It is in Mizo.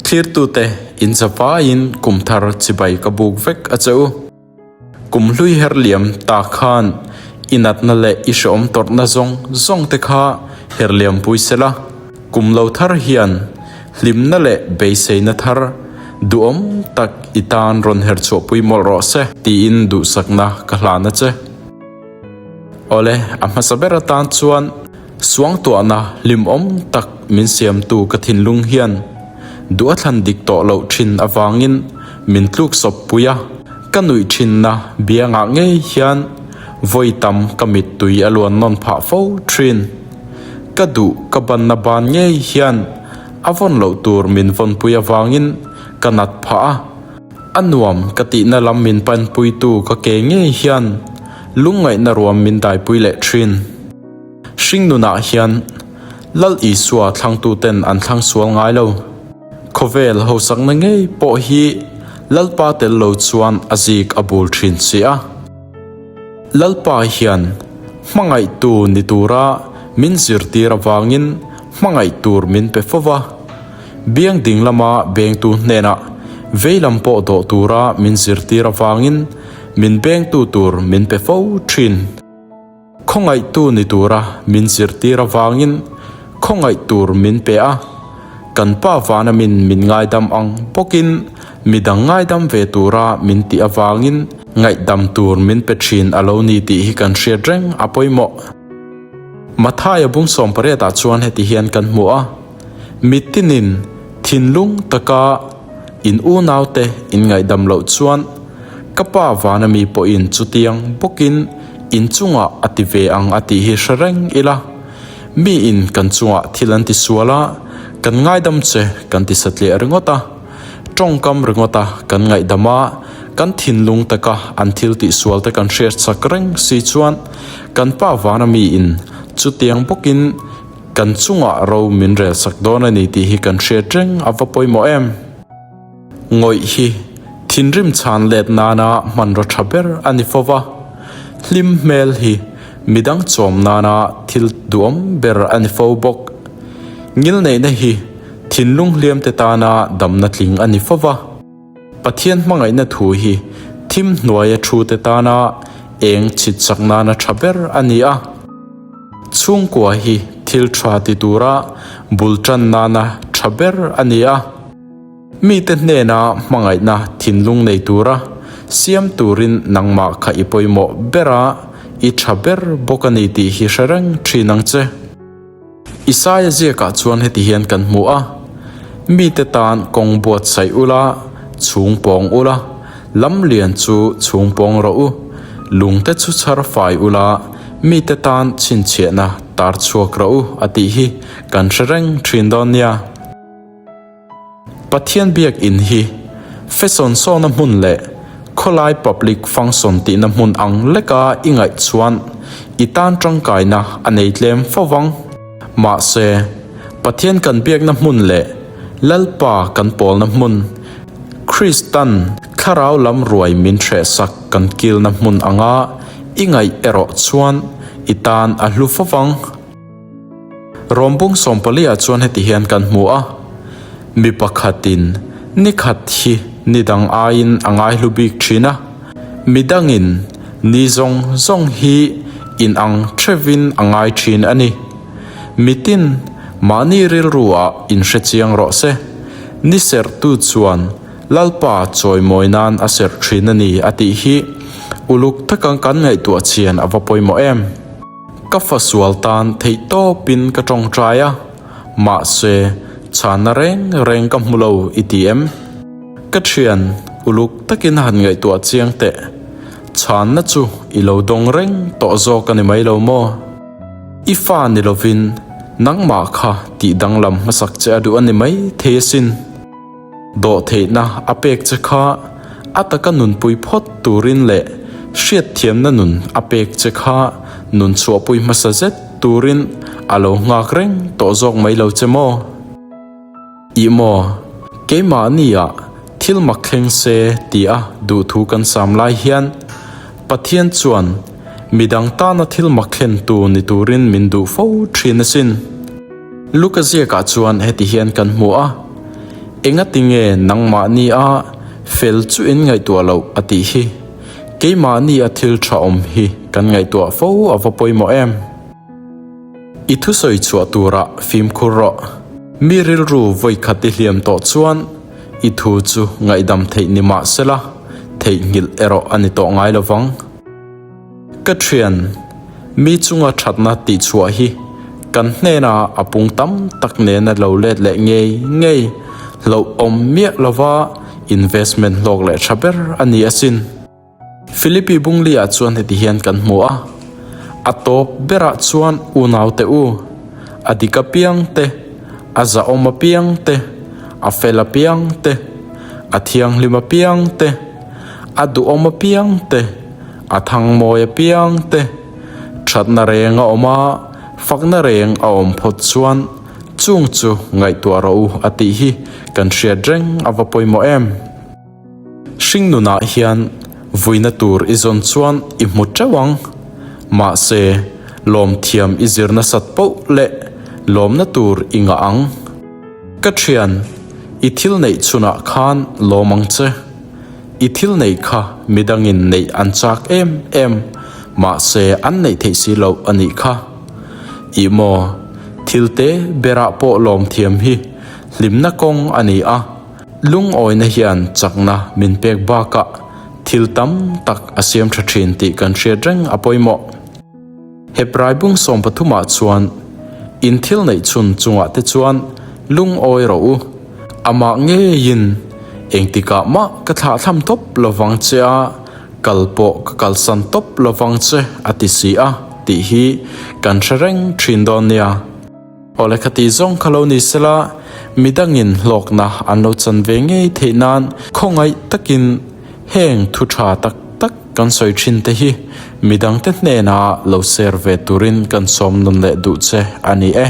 Thlirtute inzavaiin kum thar chibai ka buk vek a che u. Kum hlui her liam ta khan i natna leh i hreawm tawrhna zawng zawng te kha her liam pui se la, kum lo thar hian hlimna leh beiseina thar duhawm tak i tan rawn her chhuahpui mawlh rawh se tiin duhsakna ka hlan a che. Awle, a hmasa ber atan chuan suangtuahna hlimawm tak min siamtu ka thinlung hian duh a thlan dik tawh loh thin avangin min tluk sawp pui a, ka nuih thinna biangah ngei hian vawi tam ka mittui a luan nawn phah fo thin. Ka duh ka banna ban ngei hian a vawn loh tur min vawnpui avangin ka nat phah a. A nuam ka tihna lam min panpuitu ka ke ngei hian lungngaihna ruam min daipui leh thin. Hringnunah hian Lal Isua thlangtuten an thlang sual ngai lo. Khawvel hausakna ngei pawh hi Lalpa tel lo chuan a zik a bul thin si a. Lalpa hian hmangaihtu ni tura min zirtir avangin hmangaih tur min pe fo va. Biang ding lama bengtu hnenah vei lam pawh dawh tura min zirtir avangin min bengtu tur min pe fo thin. Khawngaihtu ni tura min zirtir avangin khawngaih tur min pe a, kan Pa vana min min ngaidam ang bawkin midang ngaidam ve tura min tih avangin ngaihdam tur min pe thin a lo ni tih hi kan hriat reng a pawimawh. Mathaia bung sawmpariatah chuan heti hian kan hmu a. Mitinin thinlung taka in unaute in ngaihdam loh chuan ka Pa vana mi pawhin chutiang bawkin in chungah a ti ve ang a tih hi hre reng ila. Miin kan chungah thil an ti sual a, kan ngaidam che kan ti satliah ringawt a, tawngkam ringawt a kan ngaihdam a, kan thinlung taka an thil tih sual te kan hriat chak reng si chuan kan Pa vana miin chutiang bawkin Kan chungah ro min rel sak dawn a ni tih hi kan hriat reng a va pawimawh em? Ngawih hi thinrim chhan let nana hmanraw tha ber a ni fo va, hlim hmel hi midang chawm nana thil duam ber a ni fo bawk. Ngilneihna hi thinlung hliamte tana damna tling a ni fo va. Pathian hmangaihna thu hi thim hnuaia thute tana eng chhit chak nana tha ber a ni a. Chhungkua hi thil tha ti tura bul tan nana tha ber a ni a. Mite hnena hmangaihna thinlung nei tura siam turin nangmah kha i pawimawh ber a, i tha ber bawk a ni tih hi hre reng thin ang che. Isaia ziakah chuan heti hian kan hmu a, Mite tan kawng buatsaih ula, chhung pawng ula, lam lian chu chhung pawng rawh u, lungte chu chhar fai ula, mite tan chhinchhiahna tar chhuak rawh u a tih hi kan hre reng thin dawn nia. Pathian biak in hi fesawn sawna hmun leh khawlai public function tihna hmun ang leka i ngaih chuan i tan tangkaina a nei tlem fo vang. Mahse, Pathian kan biakna hmun leh Lalpa kan pawlna hmun, Kristan thlarau lam ruai min hrehsak kan kilna hmun anga i ngaih erawh chuan i tan a hlu fo vang. Rawmbung sawmpaliah chuan heti hian kan hmu a, mi pakhatin ni khat hi ni dang aiin a ngaihlu bik thin a, mi dangin ni zawng zawng hi inang theuhin a ngai thin a ni. Mitin mahni rilruah inhre chiang rawh se, ni serhtu chuan Lalpa chawimawi nan a serh thin a ni a tih hi uluk taka kan ngaihtuah chian a va pawimawh em. Ka fa sual tan theih tawpin ka tawngtai a, mahse chhanna reng reng ka hmu lo i ti em? Ka thian uluk takin han ngaihtuah chiang teh, chhanna chu i lo dawng reng tawh zawk a ni mai lo maw? I fa ni lovin nangmah kha tih danglam hmasak che a duh a ni mai thei asin. Dawhtheihna a pek che kha a taka nunpui phawt turin leh hriatthiamna nun a pek che kha nun chhuahpui hmasa zet turin a lo nghak reng tawh zawk mai lo che maw? Ih maw, keimahnia thil mak thleng se tia duhthu kan sam lai hian Pathian chuan midang tana thil mak thlentu ni turin min duh fo thin asin. Luka ziakah chuan heti hian kan hmu a. Engatinge nangmahni a fel chu in ngaihtuah loh a tih hi? Keimahni a thil tha awm hi kan ngaihtuah fo a va pawimawh em? I thusawi chhuah turah fimkhur rawh. Mi rilru vawi khat i hliam tawh chuan i thu chu ngaihdam theih ni mah sela, theihnghilh erawh a ni tawh ngai lo vang. Ka thian, mi chunga thatna tihchhuah hi kan hnena a pung tam tak nena lo let leh ngei ngei hlauhawm miah lova investment hlawk leh tha ber a ni asin. Philippi Bungli-ah chuan heti hian kan hmu a, A tawp berah chuan unaute u, a dik apiang te, a zahawm apiang te, a fel apiang te, a thianghlim apiang te, a duhawm apiang te, a thangmawi apiang te, thatna reng a awm a, fakna reng a awm phawt chuan chung chu ngaihtuah rawh u a tih hi kan hriat reng a va pawimawh em? Hringnunah hian vuina tur i zawn chuan i hmu teuh ang. Mahse, lawmthiam i zir nasat poh leh lawmna tur i ngah ang. Ka thian, i thil neih chhunah khan lawm ang che. I thil neih kha midangin neih an chak em em, mahse an neih theih si loh a nih kha. Ih maw, thil te berah pawh lawmthiam hi hlimna kawng a ni a. Lungawina hian chakna min pek bakah thil tam tak a siam tha thin tih kan hriat reng a pawimawh. Hebrai bung sawmpathumah chuan, In thil neih chhun chungah te chuan lungawi rawh u, amah ngeiin engtikah mah ka thlahthlam tawp lovang che a, kal pawh ka kalsan tawp lovang che a ti si a tih hi kan hre reng thin dawn nia. Aw lehkha tih zawng kha lo ni sela, midangin hlawkna an lo chan ve ngei theih nan khawngaih takin heng thu tha tak tak kan sawi thin te hi midangte hnena lo share ve turin kan sawm nawn leh duh che a ni e.